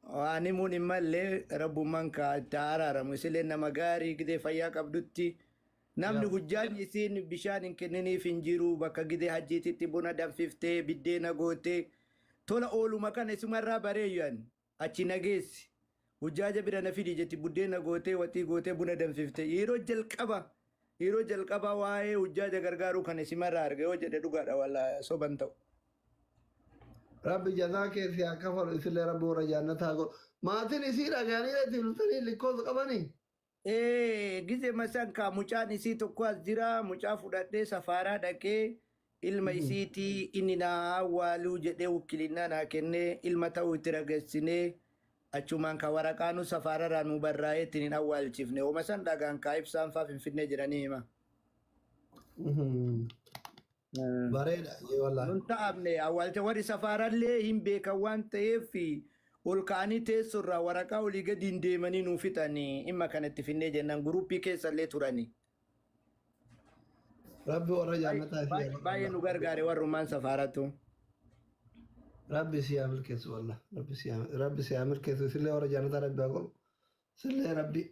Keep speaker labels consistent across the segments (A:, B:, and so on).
A: Waan himuun hin malle rabbummaan kaa itti araaramu isillee nama gaarii gidee fayyaa qabdutti namni guddaan isiin bishaan hin kenniniif hin jiru bakka gidee hajjiititti buna danfiftee biddeena gootee tola ooluma kana isumarraa bareeyyan achi nageessi. Hujjaaja bira na fidi jetti buddeena gootee waxii gootee buna danfifte yeroo jalqaba waa'ee hujjaaja gargaaruu kana isimarraa arge yoo jedhe dhugaadha walla soban ta'u.
B: Rabbi jazaa kee si haa kafalu, isillee rabbi warra jaannataa godhu. Maatiin isii dhaga'anii itti bultanii likkoos qabanii.
A: Ee, gize masan ka mucaan isii tokko as jira, mucaa fudhadhee safaaraa dhaqee ilma isiitii inni naa awwaaluu jedhee wakkilinnaa naa kennee ilma ta'uu itti rageessinee achumaan ka waraqaanu safaararraa nu barraa'ee ittiin hin awwaalchifne. Ooma san dhagaan kaa ibsaan faa Finfinnee jedhanii hima.
B: Bareeda wallaahi.
A: Nun ta'amne awwaalcha warri safaarallee hin beekan waan ta'eef ol ka'anii teessoorraa waraqaa olii gadi hin deemanii nuu fixanii dhimma kanatti finnee jennaan guruppii keessallee turanii.
B: Rabbi warra jaannataa si haa
A: Baay'ee nu gargaare warrummaan safaaratu.
B: Rabbi si haa milkeessu wallah. Rabbi si haa milkeessu, isillee warra jaannataa rabbi haa godhu. Isillee rabbi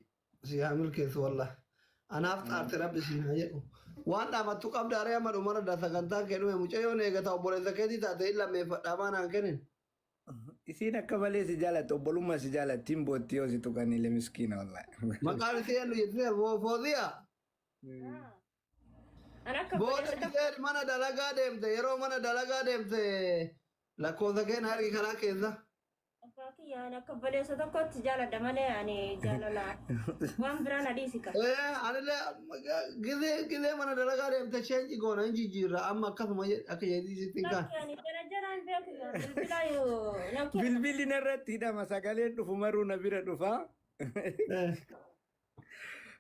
B: si haa milkeessu wallah. Anaaf xaarte rabbi si haa jedhu. Waan dhaamattu qabda aree amma dhumara da sagantaan kee dhume mucayyoon eegata obboleessa keetii taate hin lammeeffadhaa maan haan kennin.
A: Isiin akka malee si jaalatti, obbolummaa si jaalatti, hin bootti yoo si tuqanillee miskiina wallahi.
B: Maqaan isii eenyu jettee Fooziyaa?
C: An akka
B: Booda
C: obboleessa tokko
B: giseen mana dalagaa deemte, yeroo mana dalagaa deemte lakkoofsa kee na argi karaa keessa.
C: Abbaa kiyya, ani akka obboleessa tokkotti jaaladha malee ani jaalala waan biraa na dhiisika.
B: Ee, anillee gisee mana dalagaa deemte change goona hin jijjiirra amma akkasuma akka jedhii sitti hin kaan.
C: Lakki, ani jara jaraan beeku bilbilaa yoo namni
A: Bilbilli narratti hidhama, sagaleen dhufu maruu na bira dhufa.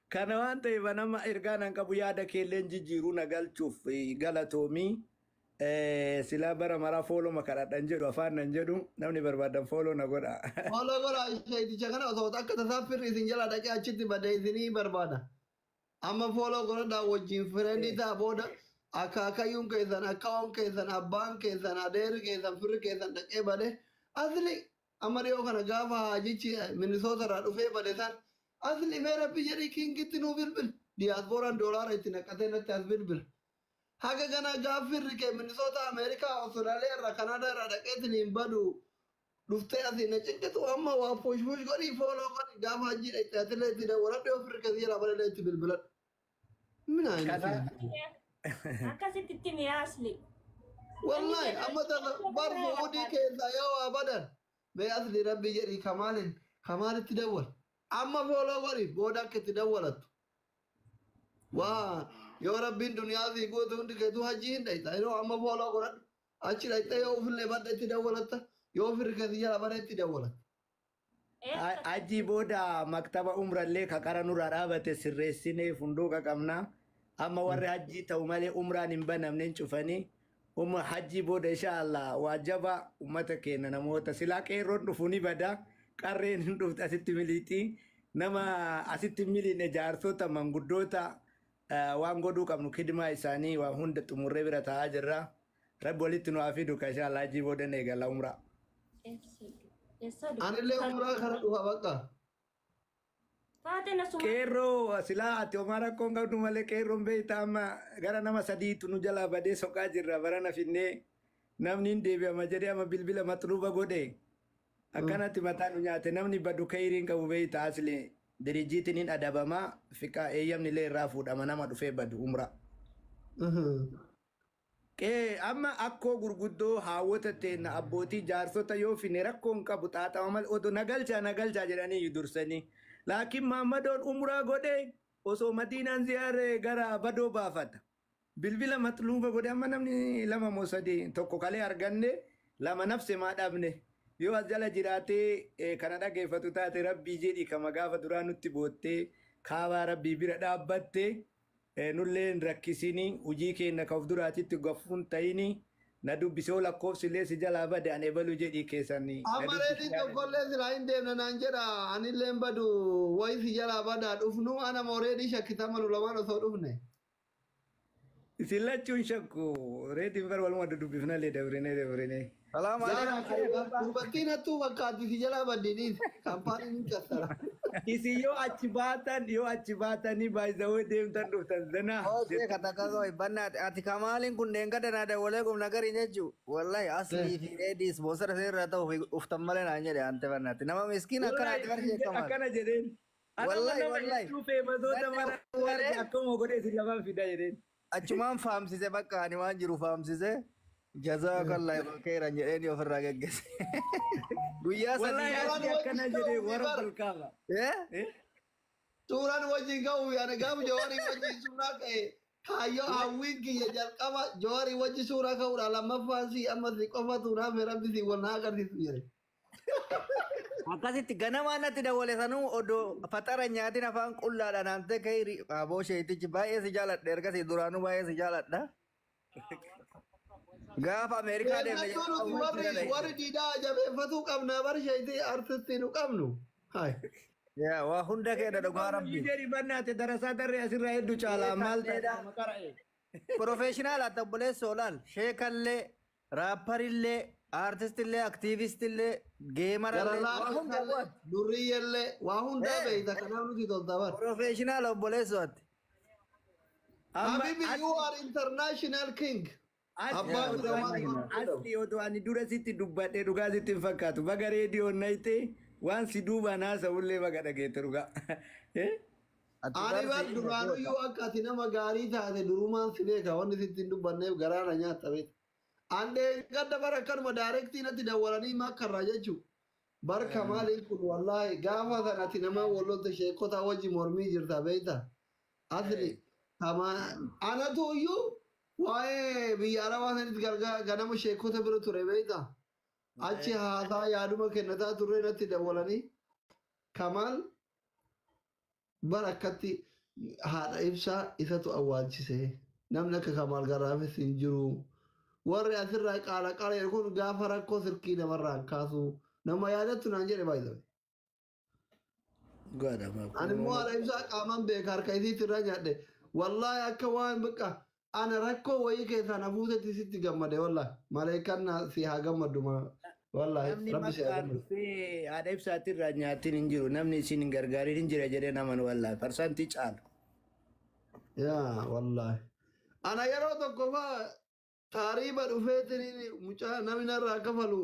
A: Kana waan ta'eef nama ergaa nan qabu yaada keelleen jijjiiruu na galchuuf galatoomii. Silaa bara maraa follow makadhadhan jedhu afaan nan jedhu namni barbaadan follow na godha.
B: Follow godha isheeticha kana osoo akka tasaa firri isin jala dhaqee achitti badee isinii barbaada. Amma follow godhadhaa wajjin friend ta'a, booda akaakayyuun keessan, akkaawwan keessan, abbaan keessan, adeerri keessan, firri keessan dhaqee bade asli amma dhiyoo kana gaafa haajichi Minisoota irraa dhufee bade san asli mee rabbi jedhii kingitti nuu bilbil diyaaspooraan doolaara itti naqatee natti as bilbil. Haga kana gaaf firri kee Minisoota Ameerikaa, Awustiraaliyaa irraa, Kanaadaa irraa dhaqeetiin hin badu dhuftee asii na cinqitu. Amma waa push push godhii follow godhii gaafa hajji dhaqxee atilee itti dawwaladhu, yoo firri kee jala badelee itti bilbiladhu. Mina
A: Kana
C: akkasitti itti mi'aasli.
B: Wallahi amma tana bar Suudii keessaa yoo waa badan mee asli rabbi jedhii kamaalin kamaalitti dawwal. Amma follow godhi booda akka itti dawwalattu. Waa yoo rabbiin duniyaa fi guutu hundi keetuu hajji hin dhayxa yeroo amma follow godhadhu achi dhayxee yoo ofillee badda itti dawwalatta, yoo firri keessa jala bada itti dawwalatta.
A: Hajji booda maktaba umrallee ka qara nurraa dhaabate sirreessinee funduuqa qabna. Amma warri hajjii ta'u malee umraan hin banamne hin cufanii. Umma hajjii booda insha Allah waajjaba ummata keenya namoota silaa qeerroon dhufu ni bada. Qarreen hin dhufte asitti miliixii. Nama asitti miliine jaarsota manguddoota waan godhuu qabnu kidmaa isaanii waa hunda xumurree bira taa'aa jirra. Rabbi walitti nu haa fidu ka insha Allah hajjii booda ni eegala umraa.
B: Anillee umraa kana dhufa bakka.
C: Faate na suma.
A: Qeerroo silaa ati homaa rakkoon qabdu malee qeerroon beektaa amma gara nama sadiitu nu jalaa badee soqaa jirra barana finnee namni hin deebi'ama jedhee amma bilbila maxluuba godhe akkanatti mataa nu nyaate. Namni badu kayriin qabu beektaa asli dirijiitiin hin adabamaa fiqaa eeyyamni illee irraa fuudhama nama dhufee badu umra. Qee amma akkoo gurguddoo haawwota teenna abbootii jaarsota yoo finne rakkoon qabu xaaxama malee odoo nagalchaa nagalchaa jedhanii dursanii. Laakiin Maammadoon umraa godhee osoo Madiinaan ziyaaree gara badoo baafata. Bilbila maxluuba godhe amma namni lama moo sadii tokko kalee arganne lama nafse maa dhabne. Yoo as jala jiraatee kana dhageeffatu taate rabbii jedhi kama gaafa duraa nutti boottee kaabaa rabbii bira dhaabbattee nullee hin rakkisini hojii keenya ka of duraatitti gafuun ta'ini na dubbisee lakkoofsi illee si jalaa bade an ebalu jedhii keessan na
B: Amma
A: dubbisi
B: reetiin tokkollee silaa hin deemne naan jedha anillee hin badu wayi si jalaa badaa dhufnu ana mooreedii shakkitama nu lamaan osoo dhufne.
A: Isin lachuun shakku reetiin bar waluma dubbifnallee dabrine dabrine.
D: Salaam alaikum.
B: Dubartiin hattuu fakkaatti si jalaa baddiiniis kaampaaniin hin kassara.
A: Isin yoo achi baatan yoo achi baatanii baay'isawoo deemtan dhuftan zanaa.
D: Hojii katakasoo banna ati kamaaliin kun deengadda naa dawwalee gumna garii jechuu wallahi aslii fi reedii ispoonsara seerraa ta'uuf uftan malee naan jedhe ante bannaatti nama miskiin akkana ati barshee kamaal.
A: Akkana jedheen.
D: Wallahi,
A: Anama nama
D: wallahi.
A: hedduu feemasoota mara akkuma godhee isin lamaan fida jedheen.
D: Achumaan faamsise bakka ani waan jiru faamsise jazaakallah keeran jedheen ofirraa geggeesse. Guyyaa
A: Wallahi
D: sadii.
A: asli akkana jedhee warra balkaaba.
D: Eh?
B: Suuraan wajjin ka'uu yaada gaafa Jawaarii wajjin suuraa ka'e kaayyoo hawwiin kiyya jalqaba Jawaarii wajjin suuraa ka'uudha lammaffaan si amma si qofatu naaf rabbi si wal naa agarsiisu jedhe.
D: Akkasitti ganamaa natti dawwale sanuu odoo faxara nyaatiin afaan qullaadhaan aantee ka'ee aboo sheetichi baay'ee si jaaladha ergasii duraanuu baay'ee si jaaladha. Gaafa Ameerikaa deemne
B: Keessattuu nuti warri warri diidaa jabeeffatuu qabna bar sheetii artistii nu qabnu. Hai.
D: Yaa waa hunda keenya dhugaa rabbi.
A: Jedhi bannaate darasaa darree asirraa hedduu caalaa maal ta'e maqara'e.
D: Profeeshinaal ati obboleessa olaal sheekallee raapparillee aartistillee aktiivistillee geemarallee waa hunda
B: Garalaa durriyyellee waa hundaa beeyta kanaaf nuti tolta bar.
D: Profeeshinaal obboleessoo ati.
B: Habibi you are international king. Abbaan Oromoo.
A: Asli odoo ani dura sitti dubbadhe dhugaa sitti hin fakkaatu. Baga reediyoon nayite waan si duubaan haasa'ullee baga dhageette dhugaa.
B: Ani bar duraanuyyuu akka ati nama gaarii taate durumaan si beeka wanni sitti hin dubbanneef garaana nyaatta beekta. Andee gadda bara akkanuma daarektii natti dawwalanii makkarraa jechuu. Barka maaliin kun wallaahi gaafa sana ati nama wallolta sheekota wajji mormii jirta beekta. Asli kama anatu iyyuu waa'ee biyya arabaa sanitti gargaa ganama sheekota bira ture beekta. Achi haasaa yaaduma kennataa turre natti dawwalanii kamaal bara akkatti haadha ibsaa isatu awwaalchise namni akka kamaal garraafis hin jiru. Warri asirraa qaala qaala kun gaafa rakkoo silkii namarraa hin kaasu nama yaadattu naan jedhe baay'ee. Ani immoo haadha ibsaa qaamaan beeka harka isiitti irraa nyaadhe. Wallaahi akka waan bakka ana rakkoo wayii keessaa na fuutetti sitti gammade wallaahi. Maleekaan na si haa gammaddu wallaahi
A: Namni
B: rabbi si haa
A: makkaan
B: gammaddu.
A: dhufee haadha ibsaatti irraa nyaatiin hin jiru. Namni isin hin gargaarin hin jira jedhee naman wallaahi. Parsantii caalu.
B: Yaa wallaahi. Ana yeroo tokko faa taariiba dhufeetiin mucaa namni narraa kafalu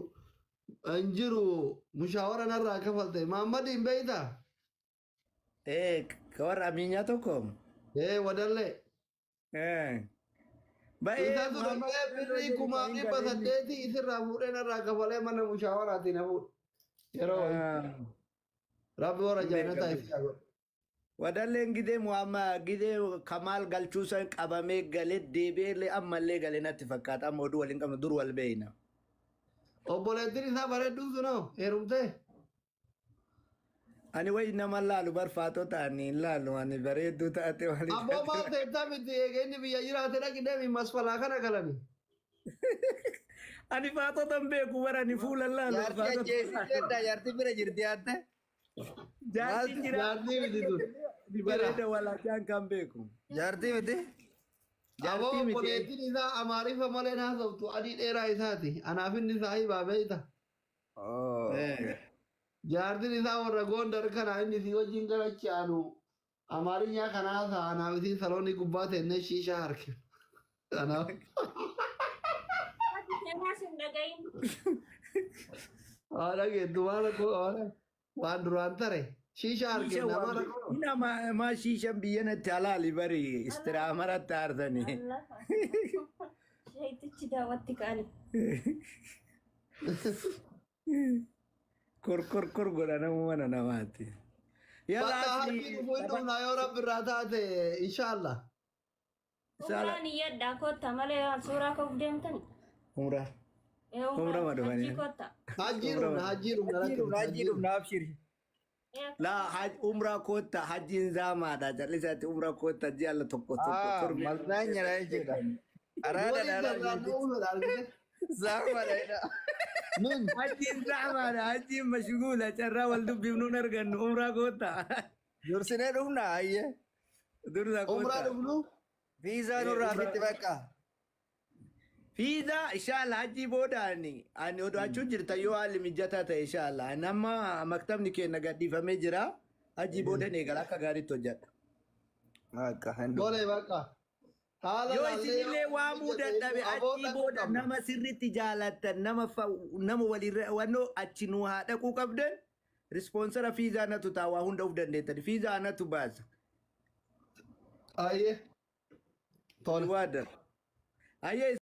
B: hin jiru mushaawara narraa kafalte. Maammadi hin beeytaa?
A: Ee ka warra amiinyaa tokko.
B: Ee wadallee.
A: Ee. Baay'ee
B: Isa ture birrii 1800 isirraa fuudhee narraa kafalee mana mushaawaraatiin na fuudhe. Yeroo wayii. Rabbi warra jannata isaa godhe.
A: Wadalleen gidee Muhammad gidee Kamaal galchuusan qabamee galee deebi'ee ammallee galee natti fakkaata. Amma oduu waliin qabnu dur wal beeyna.
B: Obboleettiin isaa bareedduun sunoo heerumtee?
A: Ani wayi nama laalu barfaatoo ta'anii hin laalu ani bareedduu taate waliin.
B: Abboo maal teettaa miti eegee inni biyya jiraate dhaqi deemi masfalaa kana galani.
A: Ani faatota hin beeku bara ani fuula laalu.
D: Jaartii ajjeesiteedha jaartii bira jirti yaatte.
A: Jaartiin jira.
B: Jaartii miti tun.
A: Bareeda walaajaan kan beeku.
D: Jaartii miti.
B: Aboo
A: Jaartii miti.
B: obboleettiin isaa Amaariffa malee haasoftu adii dheeraa isaati. Anaaf inni saahibaa beeyta. Jaartiin isaa warra Gondar kana inni si wajjin garachi aanu Amaarinyaa kana haasa'a anaaf isiin saloonii gubbaa teennee shiishaa harkifna. Kanaaf
C: Ati seenaa sin dhagahin.
B: haadha geettu waan rakkoo waan duraan tare shiishaa harkifna waan rakkoo.
A: Nama maa shiishan biyya natti halaali bari istiraamarratti aarsanii.
C: Sheetichi daawwatti ka'ani.
A: Kor kor kor godha nama mana namaati. Yalla
B: Bakka harki
A: asli
B: dhufuu hin dhufna yoo rabbi irraa taate inshaallah.
C: Umraan iyyadhaa kotta malee waan suuraa ka'uuf deemtani.
A: Umraa.
C: Ee
A: Umraa ma dhufanii?
C: hajjii kotta.
B: Hajjii dhufna hajjii dhufna
D: Hajjii
B: hajjii dhufna.
D: dhufna abshiri.
C: Ee
A: Laa umraa kotta hajjiin zaamaadha jallisaatti umraa kotta ji'a tokko tokko torbe.
D: Malnaanyara jechuudha. Araada
B: Waliin
D: dhaala
B: jarraan dhufuu argite.
D: Zaamaadha jedha.
B: Nun
A: Hajjiin zaamaadha hajjiin mashguula carraa wal dubbifnuun argannu umraa kotta.
D: Dursinee dhufna ayyee.
A: Dursa
B: umraa
A: kotta.
B: dhufnu
D: Viizaa nurraa fitti bakka.
A: Fiizaa inshallah hajjii booda ani odoo achuu jirta yoo haalli mijataa ta'e inshallah. Ani amma maktabni keenya gadhiifamee jira. Hajjii booda eegala akka gaariitti hojjedha.
D: Akka hin
B: Tole bakka. Haala
A: Yoo
B: laallee
A: isinillee waamuu dadhabe
B: aboo
A: achii
B: dhaquu
A: booda
B: qabna.
A: nama sirriitti jaalattan nama walirra wannoo achi nu haa dhaquu qabdan rispoonsara fiizaa natu ta'a waa hunda of dandeettan fiizaa natu baasa.
B: Ayyee. Tole.
A: Waadan. Ayyee.